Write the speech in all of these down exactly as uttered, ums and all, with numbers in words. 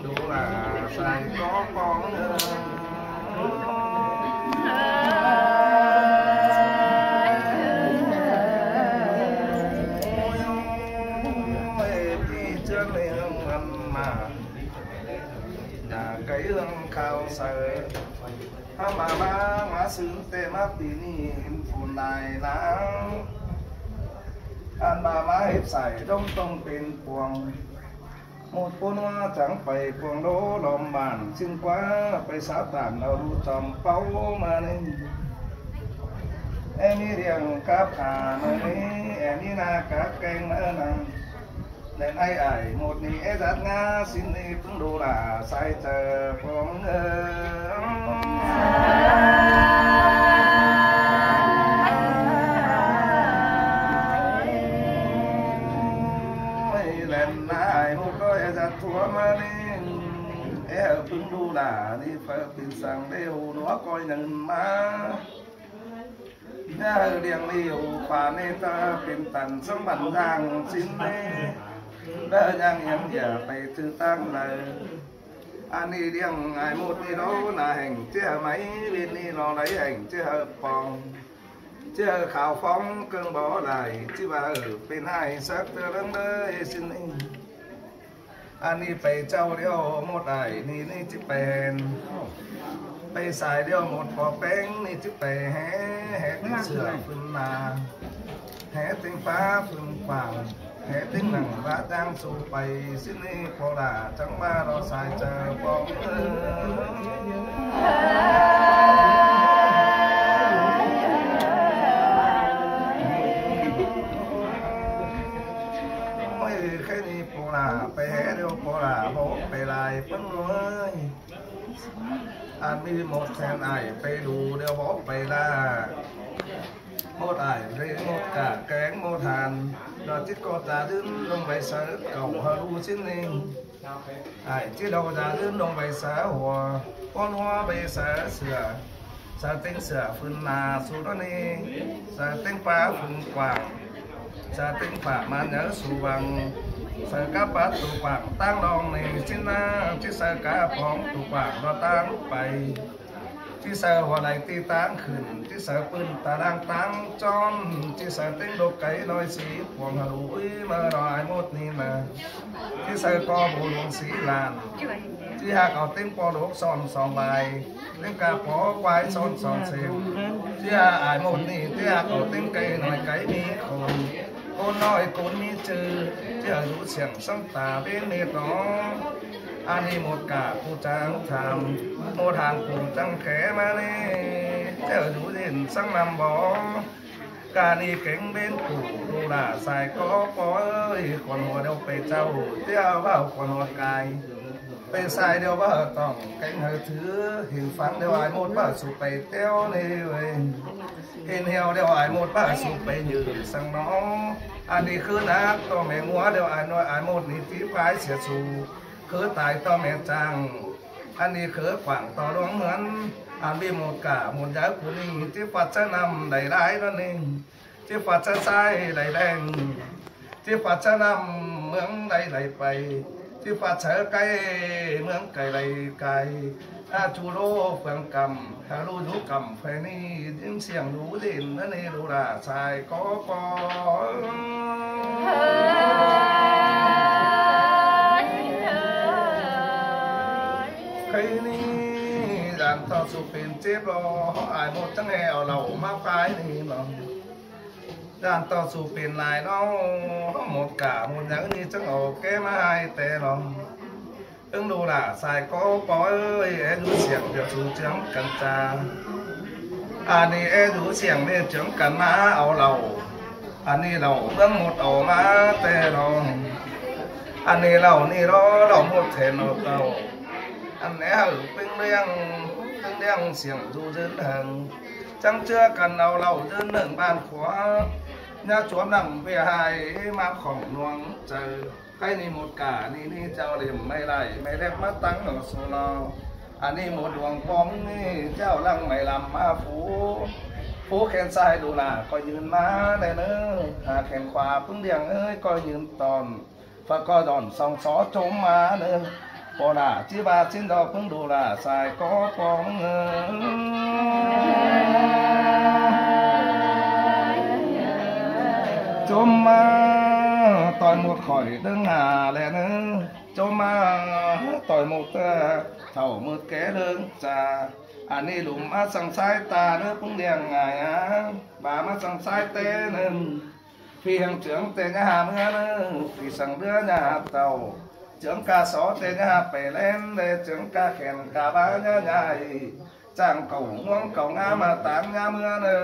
Đu là sai có con. Ôi, ôi, thì trước đây hương ngăn mà, nhà cái hương khao sơ. Hăm mà má, má xứng tê má tỉ nị hên phùn đài láng. Ăn mà má hếp sải đông tông pên cuồng. Một ꞌpốn ꞌnua chắng pay cuông đố lom bản, ꞌchưng ꞌquá pay sáo tản ꞌlẹo ꞌlụk chom ꞌpáu ꞌmá ꞌnị. É ꞌmí điêng cắp khả ꞌmá ꞌnị, é ꞌmí na cắp keng ꞌmá ꞌnăng. Đen ai ải một ꞌnị é dắt ꞌngá, ꞌsịn ꞌnị ꞌpứng đu là sai chaư pom ơ. Ôi, ꞌlen na ai một ꞌnị é dắt ꞌtúa ꞌmá ꞌnị. É ꞌpứng đu là ꞌnị phaư pên săng đé hủ ꞌnua ꞌcoi nẳng ꞌmá. ꞌNhá hảư điêng ꞌlẹo pá ꞌnị ta pên tăn sắm bản ꞌdáng ꞌsịn ꞌnị. Đa ꞌnhắng yắng dẻ pay ꞌchư ꞌtáng đaư. Ăn ꞌnị điêng ai một ꞌnị ꞌló na hẻng ꞌchí hảư ꞌmí, bên ꞌnị ꞌló đảy hẻng ꞌchí hảư pong. ꞌChí hảư khảo phóng ꞌcương bó đảy, ꞌchí ꞌva ꞌhự pên ải sắc ꞌtưa ꞌlớng ꞌlới ꞌsịn ꞌnị. Ăn ꞌnị pay ꞌchạu ꞌlẹo một ải ꞌnị ꞌnị ꞌchí pay hên. Pay sai ꞌlẹo một pó peng ꞌnị ꞌchí pay hé, hé ꞌtếng sửa phun na, hé ꞌtếng pá phun quảng, hé ꞌtếng nẳng bá ꞌtáng su pay ꞌsịn ꞌnị pó đa chắng ꞌva ꞌló sai chaư pom ơ. Ôi, khay ꞌnị pó đa pay hé ꞌlẹo pó đa bó pay lai ꞌpứng ꞌlới. Ăn ꞌmí một thèn ải pay đu ꞌlẹo bó pay la. Một ải pay một cả kéng một hàn. Đa chít ꞌcọ ta dưn ꞌlống vay sáư cảu hảư ꞌlụk ꞌsịn ꞌnị. Ải chít ꞌlẹo ta dưn ꞌlống vay sáư hua. Pón hua vay sáư sửa. Sáư ꞌtếng sửa phun na su ꞌnị. Sáư ꞌtếng pá phun quảng. Sáư ꞌtếng pá ꞌmắn nháư su văng. Sáư cắp pá tu quảng ꞌtáng ꞌlong ꞌnị ꞌsịn ꞌná. ꞌChí sáư cắp póng tu quảng ꞌló ꞌtáng pay. ꞌChí sáư hua lai ti ꞌtáng khửn. ꞌChí sáư pưn ta ꞌláng ꞌtáng ꞌchón. ꞌChí sáư ꞌtếng độc cáy ꞌnọi sí cuông hảư ꞌlụk ꞌmá ꞌló ai một ꞌnị ꞌmá. ꞌChí sáư ꞌcọ bô luông sí lan. ꞌChí hák au ꞌtếng pó độc son song lai. ꞌTếng cá pó quái son song sên. ꞌChí hák ai một ꞌnị, ꞌchí hák au ꞌtếng cáy ꞌnọi cáy ꞌmí khôn. Khôn ꞌnọi khôn ꞌmí ꞌchư. ꞌChí hák dú siẻng sắm ta bên mệt ꞌnọ. Ăn ꞌnị một cả ꞌcú chắng tham. Một hàn ꞌcú chắng khé ꞌmá ꞌnị. ꞌChí hák dú dên sắm năm bó. Cả ꞌnị kéng bên ꞌcú đu là sai có pó ơi, khuôn hua ꞌlẹo pay ꞌchạu, ꞌchí hák ꞌvạu khuôn hua cai. Pay sai ꞌlẹo ꞌvạu tỏng kéng hảư thứ, hên phắng ꞌlẹo ai một ꞌvạu su pay ꞌtẹo ꞌnị ơi. Hên hiêu ꞌlẹo ai một ꞌvạu su pay nhự săng ꞌnọ. Ăn ꞌnị khứ nắc ꞌto mé ꞌngúa ꞌlẹo ai ꞌnọi ai một ꞌnị tí phái sia su. Khứ tai ꞌto mé chang. Ăn ꞌnị khứ quảng ꞌto ꞌluống ꞌhướn. Ăn ꞌmí một cả một nháư ꞌcú ꞌnị, ꞌchí phạt ꞌchớ năm đảy lai ꞌnọ ꞌnị. ꞌChí phạt ꞌchớ sai đảy leng. ꞌChí phạt ꞌchớ năm ꞌmướng đảy đảy pay. ꞌChí phạt ꞌchớ cáy ꞌmướng cáy đảy cáy. A chu lô phường căm, hảư ꞌlụk dú căm phay ꞌnị, ꞌdính siẻng dú dên ꞌnớ ꞌnị đu là sai có pó. Khay ꞌnị, dản ꞌtọ su pên chếp lo, ai một chắng ꞌhê au lảu ꞌmá phái ꞌnị lo. Dản ꞌtọ su pên lai ꞌnọ, một cả một nháư ꞌnị chắng au ké ꞌmá ꞌhại té lo. ꞌPứng đu là sai có pó ơi, é dú siẻng ꞌviạk su chướng căn cha. Ăn ꞌnị é dú siẻng ꞌnị chướng căn ꞌmá au lảu. Ăn ꞌnị lảu ꞌmướng một au ꞌmá té lo. Ăn ꞌnị lảu ꞌnị lo, lảu một thên au tảu. Ăn ꞌnị hảư ꞌpứng ꞌliệng, ꞌpứng ꞌliệng siêng ꞌdu dưn hơng, chắng ꞌchưa căn au lảu dưn hơng ꞌvan khua, ꞌnhá chuốp nẳng ꞌviạk ꞌhại ꞌmá khỏng ꞌnuống chaư. Khay ꞌnị ꞌmột cả ꞌnị ꞌnị chảu ꞌliệng ꞌmạy lai ꞌmạy ꞌlẹc ꞌmá tắng ꞌnọ su lo. Ăn ꞌnị ꞌmột luông pom ꞌnị chảu lăng ꞌmạy lăm ꞌmá phú, phú khen sai đu lả ꞌcoi dưn ꞌmá ꞌlẹ ꞌnớ. Hả khen khua ꞌpứng ꞌliệng ơi ꞌcoi dưn tỏn, ꞌva ꞌcoi tỏn song só chốm ꞌmá ꞌnớ. Pô lả ꞌchí ꞌva ꞌsịn ꞌlo ꞌpứng đu lả sai ꞌcọ pom ꞌnớ. Chốm ꞌmá ꞌtoi ꞌmột khỏi ꞌlớng hả ꞌlẹ ꞌnớ. Chốm ꞌmá ꞌtoi ꞌmột, ơ, thảu ꞌmột ké ꞌlớng cha. Ăn ꞌnị lủm ꞌmá săng sai ta ꞌnớ ꞌpứng ꞌliệng ngải á. Ba ꞌmá săng sai té ꞌnớ. Phi hăng ꞌchương té ꞌnhá hả ꞌmứa ꞌnớ, phi săng ꞌlứa ꞌnhá hả tảu. ꞌChương ca só té ꞌnhá hả pay ꞌlen, ꞌlẹ ꞌchương ca khen ca ꞌva ꞌnhá ꞌnhại. Chang cảu ꞌmuống cảu ꞌngá ꞌmá táng ꞌnhá ꞌmứa ꞌnớ.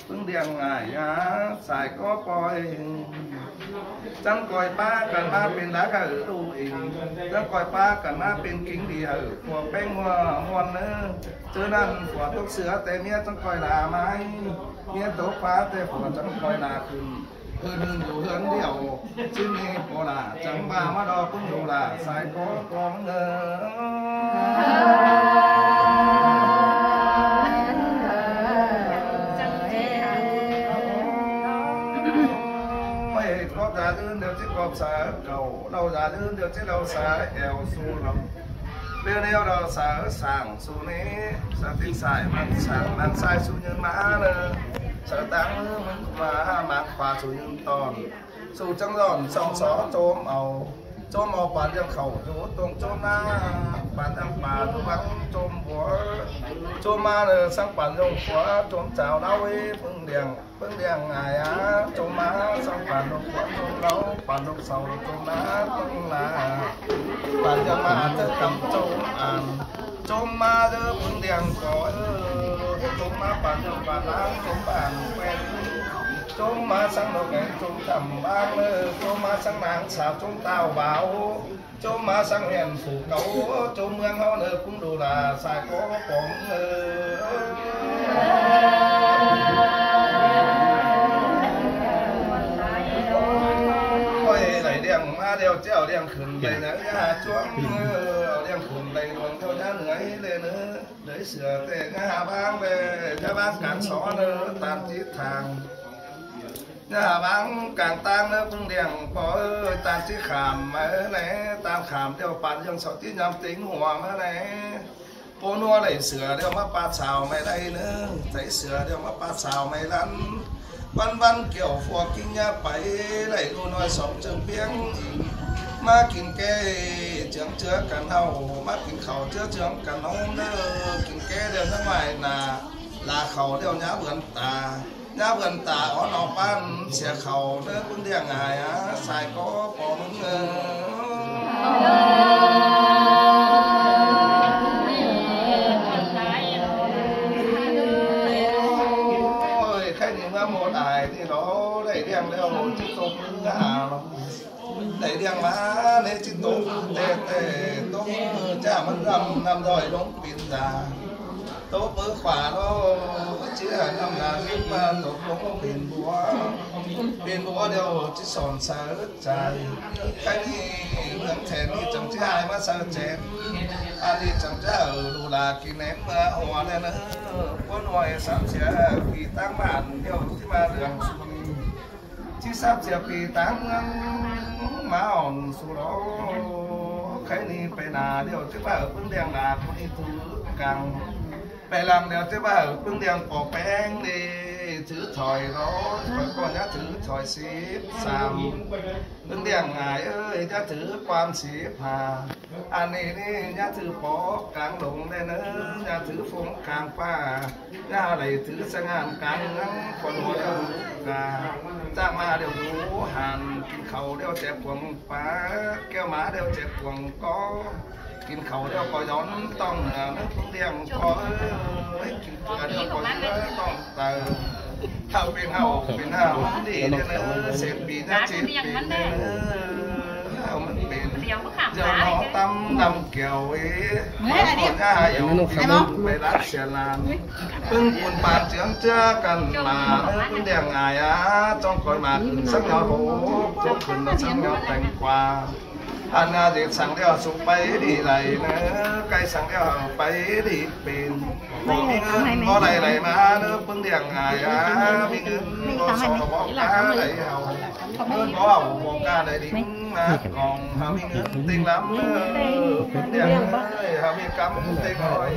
ꞌPứng ꞌliệng ngải á, sai ꞌcọ ꞌpoi. Chắng ꞌcoi ꞌpá căn ꞌmá pên đá hảư ꞌlụk inh. Chắng ꞌcoi ꞌpá căn ꞌmá pên king đi hảư phua ꞌpéng ꞌmua ꞌmuôn ꞌnớ. ꞌChớ ꞌnặn phua tốc sứa té ꞌmía chắng ꞌcoi lả ꞌmá. ꞌMía tốc ꞌpá té phua chắng ꞌcoi lả khửn. Hưn hưn dú ꞌhướn điêu. ꞌChí ꞌnị pô lả chắng ꞌva ꞌmá ꞌlo ꞌpứng đu lả sai ꞌcọ pom ꞌnớ. ꞌMạy ꞌcọp da dưn điêu ꞌchí ꞌcọp sa cảu, ꞌlau da dưn điêu ꞌchí ꞌlau sa eo su lo. ꞌLẹo ꞌlẹo ꞌlo sa sảng su ꞌnị, sa ꞌtếng sai ꞌmắn sảng ꞌmắn sai su ꞌnhưn ꞌmá ꞌnớ. Sa táng ꞌmắn khua su ꞌnhưn tỏn. Su chắng dỏn song só chốm au. Chốm au păn ꞌliệng khảu dú tông chốm ꞌná, păn ꞌliệng pà dú băng chốm búa. Chốm ꞌmá ꞌnớ săng păn ꞌliệng khua chốm chảu ꞌlẹo ꞌpứng ꞌliệng. ꞌPứng ꞌliệng ngải á, chốm ꞌmá săng păn ꞌlông khua chốm ꞌlẹo, păn ꞌlông sau chốm ꞌná ꞌpứng ꞌná. Păn ꞌliệng ꞌmá ꞌtứ căm chốm ăn. Chốm ꞌmá ꞌtứ ꞌpứng ꞌliệng ꞌcọ, ơ, chốm ꞌmá păn ꞌliệng păn ꞌná, chốm păn ꞌpéng. Chốm ꞌmá săng ꞌlộc ken chốm chăm ꞌváng ꞌnớ, chốm ꞌmá săng ꞌnáng sa chốm tao báo. Chốm ꞌmá săng huyện phủ cáu, chốm ꞌmướng ꞌháu ꞌnớ ꞌpứng đu lả sai ꞌcọ pom ꞌnớ. ꞌCoi đảy ꞌliệng ꞌmá điêu ꞌchí au ꞌliệng khửn đảy ꞌnớ, ꞌnhá chuốp, ơ, au ꞌliệng khửn đảy luông ꞌchọ ꞌnhá nưới ꞌlẹ ꞌnớ. Đảy sửa té ꞌnhá hả ꞌváng ꞌlẹ, ꞌnhá ꞌváng cang só ꞌnớ, ꞌtan ꞌchí thang. ꞌNhá hả ꞌváng cang ꞌtáng ꞌnớ ꞌpứng ꞌliệng ꞌcọ, ơ, ꞌtan ꞌchí khảm ꞌmá ꞌnị, ꞌtan khảm điêu păn ꞌliệng sau ꞌchí ꞌnhăm têng hua ꞌmá ꞌnị. Pô ꞌnua đảy sửa điêu ꞌmá pát sau ꞌmạy đảy ꞌnớ, đảy sửa điêu ꞌmá pát sau ꞌmạy lăn. ꞌVắn ꞌvắn kiẻo phua king ꞌnhá pay, đảy ꞌlụk ꞌnọi song ꞌchương piếng. ꞌMá kin ké ꞌchương ꞌchưa căn ꞌháu, ꞌmá kin khảu ꞌchưa ꞌchương căn ꞌháu ꞌnớ, kin ké điêu ꞌnhá ꞌmạy nả, lả khảu điêu ꞌnhá vươn ta. ꞌNhá vươn ta ók ꞌnọ păn sia khảu ꞌnớ ꞌpứng ꞌliệng ngải á, sai ꞌcọ pom ꞌnớ. Ôi, khay ꞌnị ꞌmá ꞌmột ải ꞌnị lo, đảy ꞌliệng ꞌlẹo ꞌchí tốc ꞌmứ hả lo. Đảy ꞌliệng ꞌmá ꞌnị ꞌchí tốc, té té tốc ꞌmứ chả ꞌmắn ꞌnăm ꞌnăm ꞌdọi ꞌlống pin da. Tốc ꞌmứ khua lo, ꞌchí hả ꞌnăm da ꞌchí ꞌmá tốc ꞌlống pên búa. Pên búa điêu ꞌchí sỏn saư chaư. Khay ꞌnị ꞌmướng Then ꞌnị chắng ꞌchí ꞌhại ꞌmá saư chén. Ăn ꞌnị chắng ꞌchí hảư đu lả kin nén ꞌmá hua ꞌnẹ ꞌnớ. Pua ꞌnọi sắp sia phi ꞌtáng bản điêu ꞌchí ꞌmá lương su ꞌnị. ꞌChí sắp sia phi ꞌtáng ꞌmướng ꞌmá ỏn su lo. Khay ꞌnị pay nả điêu ꞌchí ꞌva hảư ꞌpứng ꞌliệng nả ꞌcọ đi thứ căng. Pay lăng điêu ꞌchí ꞌva hảư ꞌpứng ꞌliệng pô péng đi thứ thỏi lo. Khỏi ꞌcọ ꞌnhá thứ thỏi síp sam. ꞌPứng ꞌliệng ngải ơi, ꞌnhá thứ ꞌquám síp hả. Ăn ꞌnị ꞌnị ꞌnhá thứ pó cang lông ꞌnị ꞌnớ, ꞌnhá thứ phông cang ꞌpá, ꞌnhá đảy thứ săng hẳn cang ꞌmướng, ꞌcọ ꞌlua điêu ca. Chả ꞌmá điêu dú hẳn, kin khảu điêu chép cuông pá, keo ꞌmá điêu chép cuông có. Kin khảu điêu ꞌcọ dón tong nưa, ꞌmướng ꞌpứng ꞌliệng ꞌcọ ơi, kin khảu điêu ꞌcọ dón tong taư. Hảư pên hảư, pên hảư, đi ꞌnị ꞌnớ, sên pin ꞌnhá chếp pin ꞌnị ꞌnớ. Hảư ꞌmắn pên Dẻo nó tăm đăm kẻo ế. Nó nhá hài ẻo. Phải lát xe lan. ꞌPứng ꞌcốn pán ꞌchướng ꞌchớ căn mà ꞌpứng điêng ai á, ꞌchóng khói mà khửn sắng nháu hốp, ꞌchóng khửn nó sắng nháu teng qua. Ăn ꞌdệt săng ꞌlẹo sụp pay đi đảy ꞌnớ, cay săng ꞌlẹo pay đi pên. ꞌMí ꞌngớn báu đảy đảy ꞌmá ꞌnớ ꞌpứng điêng ai á, ꞌmí ꞌngớn báu só báu cá đảy hảu. ꞌMí ꞌngớn báu hảu báu cá đảy đi. Mát khong hảu ꞌmí ꞌngớn ꞌtếng lắm ꞌnớ, ꞌpứng điêng ơi, hảu ꞌmí cắm ꞌtếng ꞌnọi.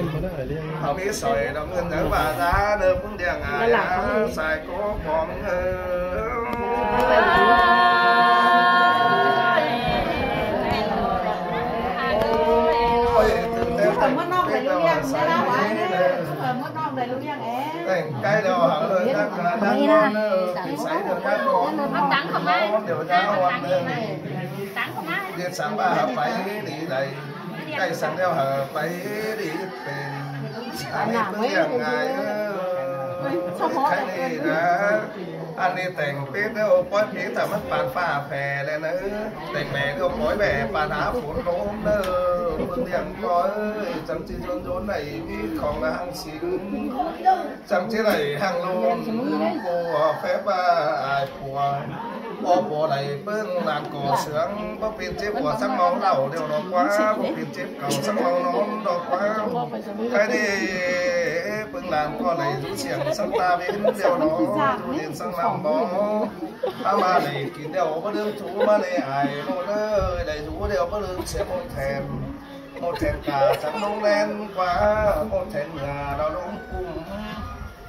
Hảu ꞌmí sỏi đong ꞌngớn đảy bả da ꞌnớ ꞌpứng điêng ai á, sai ꞌcọ khong ơi. Ôi, từ Tết Tết Tết Tết Tết Teng cay ꞌlẹo hảư ꞌlới ꞌnhá cá ꞌnhá ꞌnón ꞌnớ, phi sáy ꞌlẹo ꞌnhá ꞌnón. Tắng khong ꞌmá. Món ꞌlẹo ꞌnhá ꞌnón ꞌnớ. Tắng khong ꞌmá. ꞌDệt săng ꞌva hảư pay đi đảy. Cay săng ꞌlẹo hảư pay đi pên. Ăn ꞌnị ꞌpứng điêng ai ới. Khay đi ꞌnớ. Ăn ꞌnị teng Tết ꞌlẹo pói Tết ta ꞌmắn pán ꞌphạ phe ꞌlẹo ꞌnớ. Teng bẻ ꞌlẹo pói bẻ pán hả phốn ꞌlốm ꞌnớ. ꞌPứng điêng ꞌcọ ới. Chắng ꞌchí dốn dốn đảy ꞌmí khong ꞌnhá hăng sính. Chắng ꞌchí đảy hăng ꞌlốm, ꞌpưa phép ải pua. ꞌPưa pua đảy ꞌpứng lan ꞌcọ sương, báu pên chếp pua sắng ꞌmau lảu ꞌlẹo ꞌnọ ꞌquá, báu pên chếp cảu sắng ꞌmau ꞌnón ꞌnọ ꞌquá. Khay đi, ꞌpứng lan ꞌcọ đảy dú siêng sắng ta bến ꞌlẹo ꞌnọ, dú điên sắng năm bó. Hả ꞌmá đảy kin ꞌlẹo báu đương thú ꞌmá đảy ai ꞌnọ ꞌnớ, đảy dú ꞌlẹo báu đương sếp ꞌmôn then. ꞌMôn then cả chắng ꞌnống ꞌlen ꞌquá, ꞌmôn then ngả ꞌlẹo ꞌlống ꞌcum.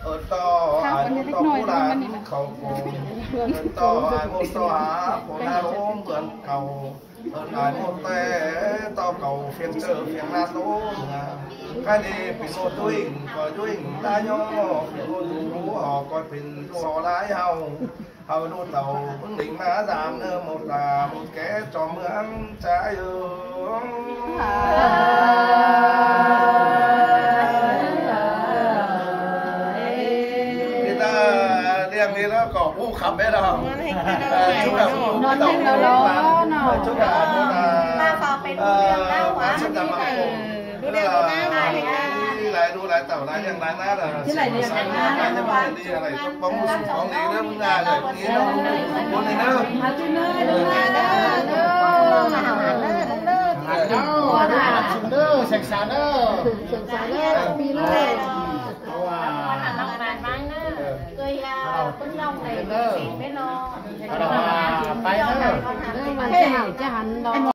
Ơn ꞌto ai ꞌmôn ꞌto pú đa khảu cô. Ơn ꞌto ai ꞌmôn ꞌto hả cô na ꞌlống bươn cảu. Ơn ai ꞌmôn ꞌtẹ ꞌto cảu phiêng ꞌchợ phiêng ꞌnát ꞌlống ngả. Khay đi pên ꞌmôn dú inh ꞌcoi dú inh đa ꞌnhó, pên ꞌmôn dú ꞌlú hảư ꞌcoi pên dú hảư đa hảư. Hảư ꞌlụk tảu ꞌpứng đing ꞌmá dam ꞌnớ ꞌmột ta ꞌmột ké ꞌchọ ꞌmướng ꞌchái ư. Đi ta điêng đi ꞌnớ ꞌcọ ú khắm bé đaư. Ơ, chúc cả ꞌnón ꞌtếng ꞌnọ ꞌnớ. Chúc cả ꞌnón ꞌtếng ꞌnọ. Ơ, ꞌmá sắp đăm ꞌmá khổ. Lai đu lai tảu lai điêng lai ꞌnát. Chứ lai điêng lai ꞌnát. Lai điêng lai ꞌnát. Bóng sụp bóng đi ꞌnớ ꞌmứng ꞌnạ gửi ꞌmứng ꞌnị ꞌnớ. Sụp ꞌnớ, sẻng sán ꞌnớ. Sẻng sán ꞌnớ, pi ꞌnớ. Ua. Ua, ꞌpứng ꞌnọng này, ꞌpứng ꞌnọng này. Ua, pay ꞌnớ. Ơ, ꞌmắn chả hẳn, chả hẳn đó.